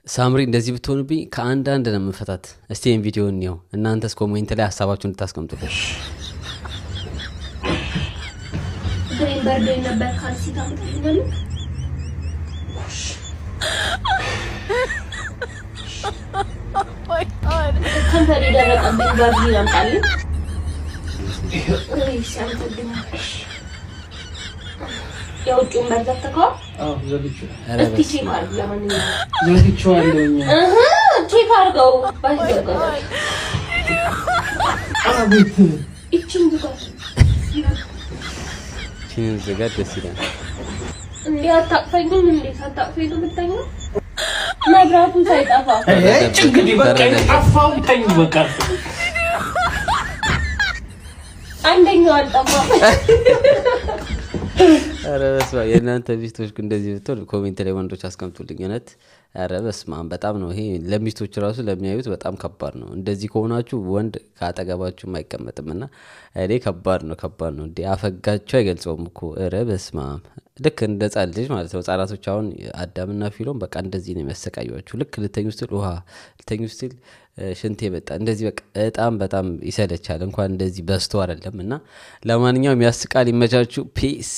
ሳምሪ እንደዚህ ብትሆንብኝ ከአንድ አንድ ነው የምፈታት። እስቲ ይህን ቪዲዮ እንየው። እናንተስ comment ላይ ሀሳባችሁን እንድታስቀምጡልን። እግሬን በርዶኝ ነበር። ካልሲ ታመጣልኛለህ? ከንፈሬ ደረቀብኝ። ቫዝሊን አምጣልኝ። ውይ አመሰግናለሁ። የውጭውን በር ዘግተኸዋል? አዎ ዘግቼው ኧረ እስቲ በስመ check አብ። አድርግ። ለማንኛውም ዘግቼዋለሁኝ። እህ check አድርገው ባይዘጋ አቤት ይቺን ዝጋት። ይህንን ዝጋት ደስ ይላል። እንዴ አታቅፈኝም እንዴ? ሳታቅፈኝ ነው የምተኛው? መብራቱ ሳይጠፋ እጭ እንግዲህ በቃ ጠፋው። ተኝ በቃ። አንደኛው አልጠፋም። ኧረ በስመ አብ። የእናንተ ሚስቶች ግን እንደዚህ ብትሆን comment ላይ ወንዶች አስቀምጡልኝ። እውነት ኧረ በስመ አብ በጣም ነው ይሄ። ለሚስቶች ራሱ ለሚያዩት በጣም ከባድ ነው። እንደዚህ ከሆናችሁ ወንድ ከአጠገባችሁም አይቀመጥም እና እኔ ከባድ ነው፣ ከባድ ነው። እንዴ አፈጋቸው አይገልጸውም እኮ። ኧረ በስመ አብ ልክ እንደ ህጻን ልጅ ማለት ነው። ህጻናቶች አሁን አዳምና ፊሎም በቃ እንደዚህ ነው የሚያሰቃዩዋችሁ። ልክ ልተኙ ስትል ውሃ፣ ልተኙ ስትል ሽንቴ መጣ፣ እንደዚህ በቃ በጣም በጣም ይሰለቻል። እንኳን እንደዚህ በዝቶ አይደለም እና ለማንኛውም ያስቃል። ይመቻችሁ። Peace.